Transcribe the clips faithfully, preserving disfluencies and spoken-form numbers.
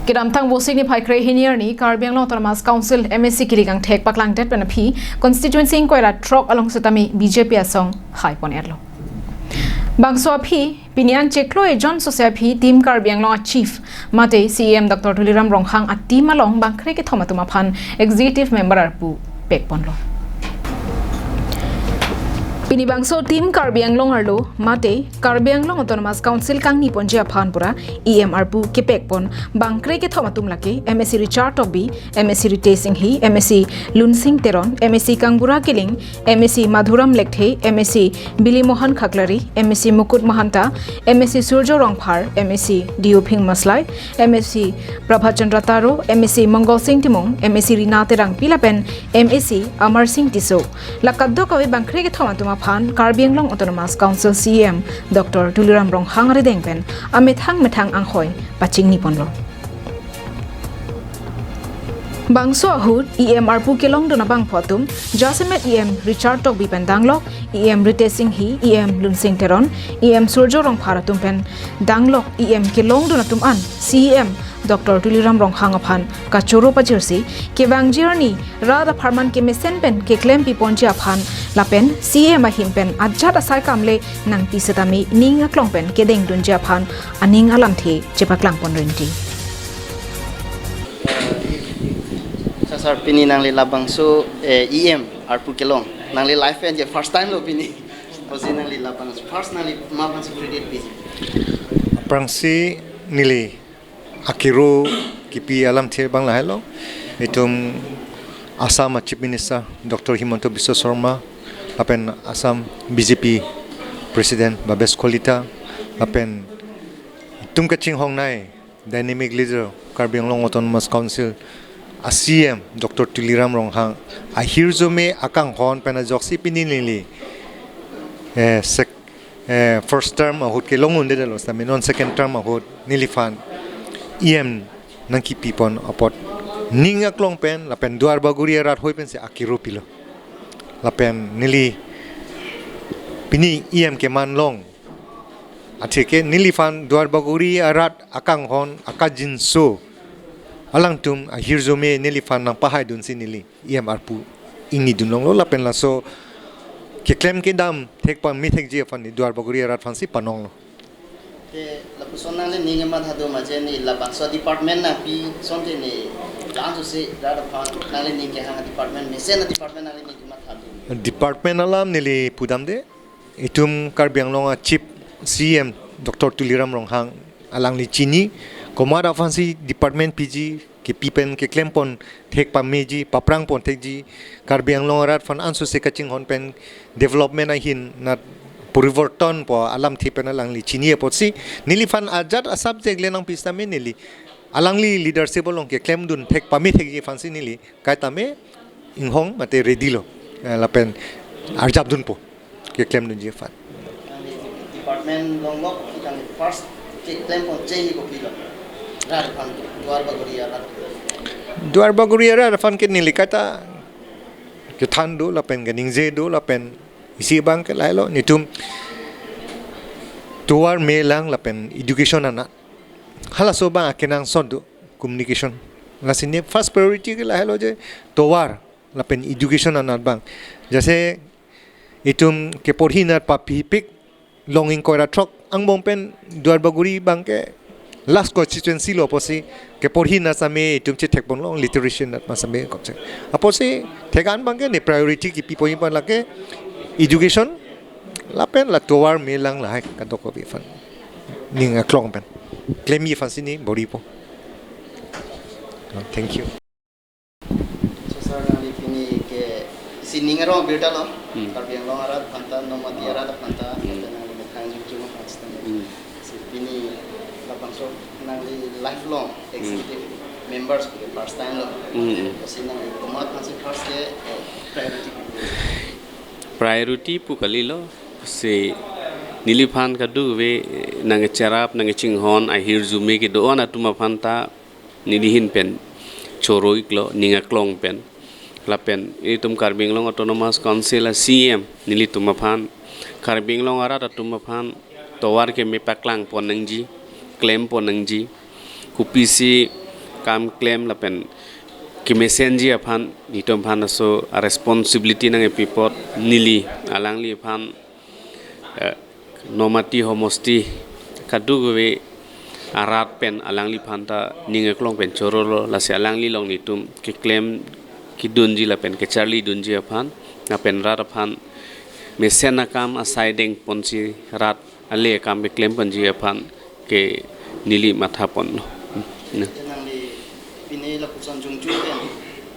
Kedamtang Vosik niphai kre-hini arni Karbi Anglong Autonomous Council M A C kelik angthek paklangdet pen aphi constituency ingkoi ra throk along setame B J P asong haipon-etlo. Bangso aphi pini an chiklo ejon sose aphi Team Karbi Anglong a-chief mate C E M Doctor Tuliram Ronghang a-team along bangkre kethom atum aphan executive member arpu pekponlo. Pini bangso Team Karbi Anglong arlo mate Karbi Anglong Autonomous Council kangniponji aphan pura E M arpu kepekpon bangkre kethom atum lake M A C Richard Tokbi, M A C Ritesh Enghi, M A C Lunsing Teron, M A C Kangbura Killing, M A C Madhuram Lekthe, M A C Bilimohan Khaklari, M A C Mukut Mahanta, M A C Surjo Rongphar, M A C Diophing Maslai, M A C Prabhat Chandra Taro, M A C Mongol Sing Timung, M A C Rina Terangpi lapen M A C Amar Sing Tisso. La kadokave bangkre kethom atum aphan Karbi Anglong Autonomous Council C E M Doctor Tuliram Ronghang arideng pen amethang methang anghoi pachingniponlo. Bangso ahut E M arpu kelongdun abangphu atum jasemet E M Richard Tokbi pen danglok, E M Ritesh Enghi, E M Lunsing Teron, E M Surjo Rongphar atum pen danglok, E M kelongdun atum an C E M Doctor Tuliram Ronghang aphan kachoro pajirsi kevangji arni rat apharman kemesen pen keklempiponji aphan lapen C E M ahin pen ajat asai kamle nangpi setame ning aklong pen kedengdunji aphan aning alamthe chepaklangpon rinti. Sir, sir, pini nangli labangso, eh, E M arpu kelong. Nangli life pen je first time lo pini. Kosi nangli labangso first nangli ma bangso credit pi. Aphrangsi neli akiro kipi alamthe abang lahelo. Itum Assam a Chief Minister Doctor Himanta Biswa Sarma, lapen Assam B J P President Bhabesh Kalita, lapen itum kachinghongnei dynamic leader Karbi Anglong Autonomous Council a C E M Doctor Tuliram Ronghang ahirjume akanghon pen ajoksi pini neli, eh, sec-, eh, first term ahut kelong undedetlo setame non second term ahut neliphan E M nangkipipon apot ning aklong pen lapen Duar Bagori arat hoi pensi akiro pilo. Lapen neli pini E M keman long atheke neliphan Duar Bagori arat akanghon akajinso alangtum ahirjume neliphan nangpahaidunsi neli E M arpu ingnidun longlo lapen laso keklem kedam thek pame thekji aphan ne Duar Bagori arat aphansi panonglo. Te lapuson nangli ning kematha do ma je ne labangso department nangpi asonte ne laso si rat aphan nangli ning kehang department mesen department nangli ning kematha do. Department alam neli pudamde. Itum Karbi Anglong a Chief C E M Doctor Tuliram Ronghang alangli chini, komat aphansi department piji, kepi pen keklempon thek pameji, paprangpon thekji, Karbi Anglong arat aphan ansose kachinghon pen development ahin nat poriborton pu alamthe pen alangli chini apotsi, neliphan ajat a subject le nangpi setame neli alangli leadership along keklemdun thek pame thekji aphansi neli kaitame inghong mate ready lo, eh, lapen arjapdunpo keklemdunji aphan. Department longlok, ikan first keklempon chehi kopilo. Rat aphan, Duar Bagori arat. Duar Bagori arat aphan ke neli kaita kethan do lapen keningje do lapen isi abang ke lahelo netum tovar melang lapen education anat. Halaso abang akenangsot do communication. Lasi ne first priority ke lahelo je tovar lapen education anat abang. Jaise itum keporhi anat papipik long ingkoi ra throk angbong pen Duar Bagori abang ke last constituency lo apotsi keporhi anat same itum chethekpon long literacy anat ma same kopche. Apotsi thek-an abang ke ne priority kipiponji aphan lake education lapen la tovar melang lahai kadokave aphan ning aklong pen klemji aphansi ne bor-ipo. Thank you. So, sir, nangli pini ke isi ning arong birta lo, Hmm. Karbi Anglong arat aphanta, Nomati arat aphanta, Hmm. nangli methang jujung aphanta. Hmm. Si pini labangso nangli lifelong executive members ke first time lo. Hmm. Si nangli komat aphansi first ke, eh, priority. Priority pu kalilo, si neliphan kadokave, eh, nangcherap, nangchinghon, ahirjume kedo-an atum aphanta, neli ahin pen choro-iklo, ning aklong pen. Lapen itum Karbi Anglong Autonomous Council a C E M, nelitum aphan, Karbi Anglong arat atum aphan tovar keme paklangpon nangji, klempon nangji. Kopisi kam klem lapen kemesenji aphan, netum aphan laso a responsibility nangkepi apot neli alangliphan, eh, Nomati homosti kadokave arat pen alangliphan ta ning aklong pen chorolo, lasi alangli along netum keklem kedunji lapen kecharlidunji aphan, lapen rat aphan mesen akam asai dengponsi rat ale akam keklem ponji aphan ke neli mathaponlo. Hmm. Nangli pine lapuson jongjung pen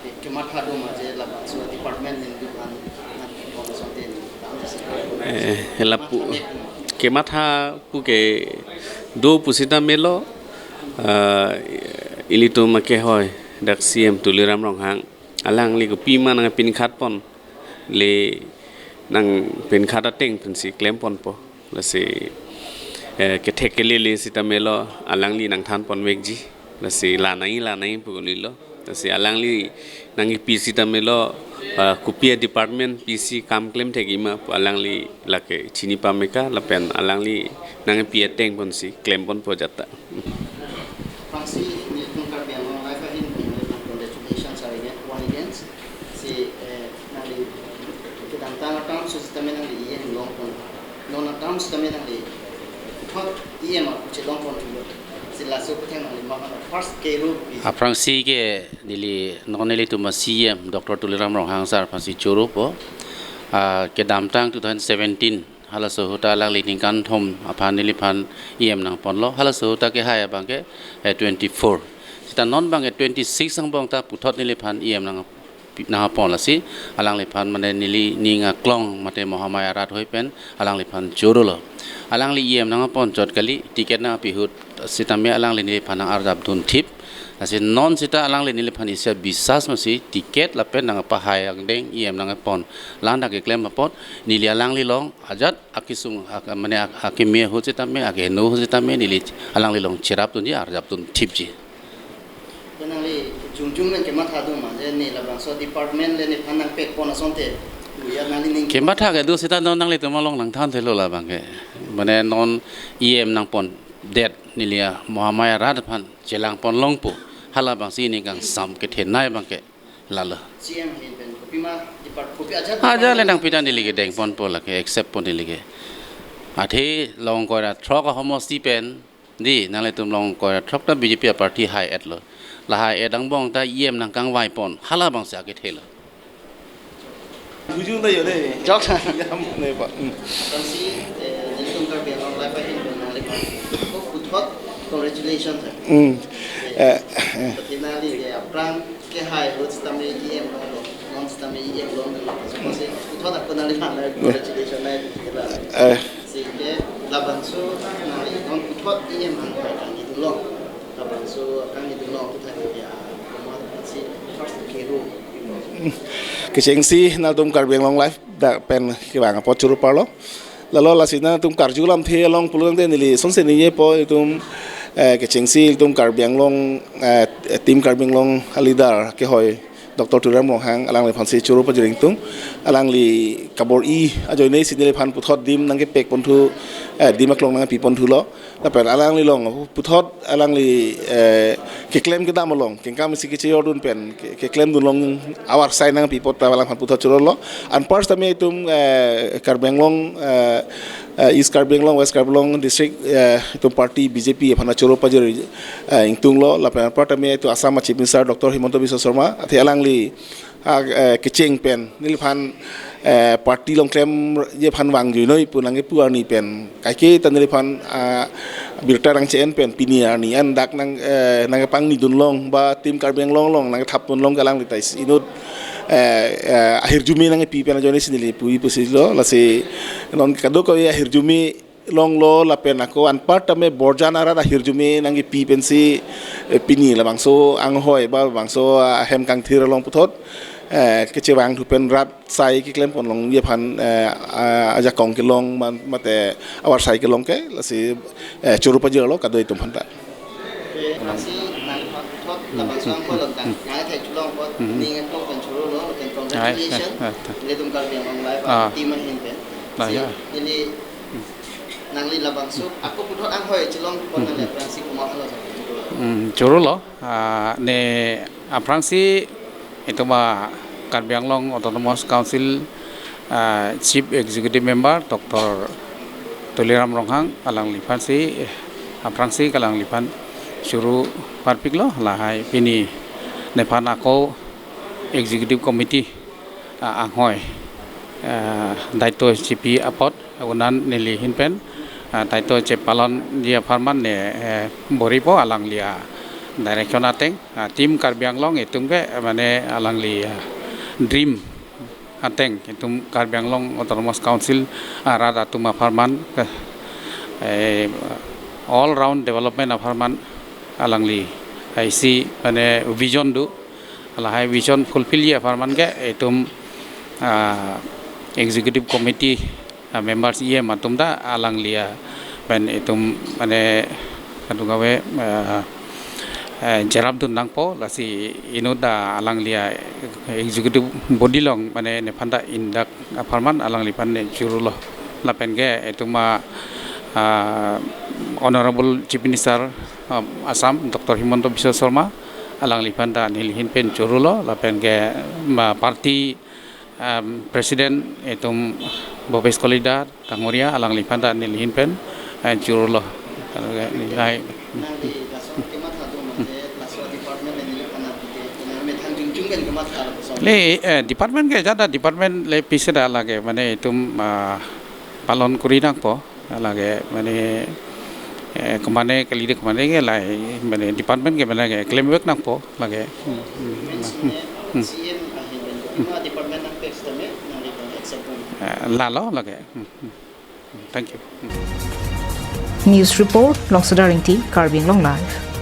ke, kematha do ma je labangso department pen duphan nang pon asonte ni tam si. Eh, lapu matha dek ma. Kematha pu ke do pusita melo, eh, ilitum akehoi dak C M Tuliram Ronghang, alangli kopima nangpinkhat pon, le nangpinkhat ateng pensi klem ponpo. Lasi, eh, kethek kelele sita melo alangli nangthan ponvekji. Lasi la nangji la nangji pu kalilo. Lasi alangli nangkepi sita melo, eh, kopi a department pisi kam klem thekji ma pu alangli lake chini pameka lapen alangli nangkepi ateng ponsi klem ponpo jata. Aphrangsi nelitum Karbi Anglong Live ahin pen nelitum congratulations are again, one again. Si, eh, nangli kedamtang atam sitame nangli E M longpon. Non atam sitame nangli thot E M ako chelongpon thulo. Si laso aphuthak nangli mahan first kero pi. Aphrangsi ke neli non nelitum a C M Doctor Tuliram Ronghang sir aphansi choropo. Ah, kedamtang two thousand seventeen halaso ahut ta alangli ningkan thom aphan neliphan E M nangponlo. Halaso ahut ta kehai abang ke, eh, twenty-four. Sita non abang ke twenty-six angbong ta puthot neliphan E M nang, nangpon, lasi alangliphan mane neli ning aklong mate Mahamaya arat hoi pen alangliphan chorolo. Alangli E M nangpon chot kali, ticket nangpi ahut sitame alangli neliphan nang-arjapdun thip. Lasi non sita alangli neliphan isi a bisas masi ticket lapen nangpahai angdeng E M nangpon. Landa keklem apot neli alangli along ajat akesung ak-, mane ak-, akeme ahut sitame, akeheno ahut sitame neli alangli along cherapdunji, arjapdun thipji. Nangli jongjung pen kematha do ma je ne labangso department le nephan nangpekpon asonte. Uya nangli ning kematha kedo sita non nanglitum along nangthan thelo labang ke. Mane non E M nangpondet neli a Mahamaya arat aphan chelangpon longpo. Halabangsi ning kangsam kethenei abang ke lalo. C M ahin pen kopima depart-, kopi ajat ajat le nangpi ta neli ke dengponpo lake, accept pon neli ke. Athe long koira throk ahomosti pen, di, nanglitum long koira throk ta B J P a party hai-etlo. Lahai-et angbong ta E M nangkangvaipon, halabangsi akethelo. Bujung ta yo de. Jok sa. Ya, mo ne pa. Hmm. Aphrangsi, eh, nelitum Karbi Anglong Live ahin pen nangliphan ko puthot congratulations, sir. Hmm. Eh, eh, eh. Tapi nangli ke aphrang kehai ahut sitame E M longlo, non sitame E M longlo. So, si puthot ako nangliphan la congratulations la. Eh. Si ke labangso nangli non puthot E M hang kangni dun long. Labangso kangni dun long puthot ya. Komat si first kero. Kechengsi nangtum Karbi Anglong Live dak pen kevang apot choro parlo. Lalo lasi nangtum karju alamthe along pulo tangte neli sonse ningjepo itum, eh, kechengsi itum Karbi Anglong, eh, team Karbi Anglong a leader kehoi Doctor Tuliram Ronghang alangliphansi choro pajir ingtung. Alangli kabor-i ajoine si neliphan puthot adim nangkepekponthu, eh, adim aklong nangpiponthulo. Lapen alangli along puthot alangli, eh, keklem kedam along kengkam isi kechejordun pen ke-, keklemdun long avarsai nangpi apot ta alangphan puthot chorolo. Anpar sitame itum, eh, Karbi Anglong, eh, eh, East Karbi Anglong, West Karbi Anglong District, eh, itum party B J P aphan choro pajir, eh, ingtunglo. Lapen anpar tame itum Assam a Chief Minister Doctor Himanta Biswa Sarma athe alangli, ah, eh, kecheng pen neliphan, eh, party along klemji aphan vangjuinoi pu nangkepu arni pen kaike ta neliphan, ah, birta nangche-en pen pini arni an dak nang, eh, nangpangnidun long ba team Karbi Anglong along nangthapdun long ke alangli ta isi inut, eh, eh, ahirjume nangpi pen ajoine si neli puji pusilo. Lasi non kadokave ahirjume longlo lapen ako anpar tame borjan arat ahirjume nangkepi pensi, eh, pini labangso anghoi ba labangso, ah, ahem kangthir along puthot, eh, kechevangthu pen rat sai keklempon longji aphan, eh, ah, ajakong kelong man mate avarsai kelong ke lasi, eh, choro pajirlo kadokave atum aphanta. Oke, masih nangphan puthot labangso anghoi along ta. Nangthek chulong apot, hmm, ning aklong pen chorolo, pen congratulations. Ai, ai, ai, ai. Nelitum Karbi Anglong Live, ah, team ahin pen. Ah, si, ya. Neli nangli labangso ako puthot anghoi chelongpon, hmm, nangli, hmm, aphrangsi komat halo sa. Hmm, choro lo, ah, ne aphrangsi itum a Karbi Anglong Autonomous Council, ah, Chief Executive Member Doctor Tuliram Ronghang alangliphansi, aphrangsi alangliphan choro parpiklo, lahai pini nephan ako Executive Committee, ah, anghoi, ah, daito chipi apot unan neli ahin pen, ah, daito chepalonji apharman ne, eh, bor-ipo alangli a direction ateng, ah, Team Karbi Anglong itum ke mane alangli, ah, dream ateng itum Karbi Anglong Autonomous Council, ah, rat atum apharman, eh, all round development apharman alangli, ah, isi mane vision do, lahai vision fulfillji apharman ke itum, ah, Executive Committee, ah, members E M atum ta alangli, ah, pen itum mane kadokave, ah, eh, jerapdun nangpo, lasi inut ta alangli, ah, Executive Body along mane nephan ta indak apharman alangliphan ne chorolo. Lapen ke itum a, ah, Honorable Chief Minister, ah, Assam Doctor Himanta Biswa Sarma alangliphan ta neli ahin pen chorolo, lapen ke ma party, um, President itum Bhupesh Kalida Dangoria alangliphan ta neli ahin pen, eh, chorolo. Hai. Nangli laso kematha do mate laso department neli kana bike, nang methang jungjung pen kematha laso. Le, eh, department ke jada department le pisi da lake, mane itum, ah, palon kori nangpo, lake, mane, eh, kemane kali de kemane ke lahai, mane department ke mane ke klemvek nangpo, lake. Hmm, hmm, hmm, hmm. C M ahin pen, ima department nang text tame, nangli accept. Eh, lalo, lake. Hmm, hmm. Thank you. News report, Longsoda Ingti, Karbi Anglong Live.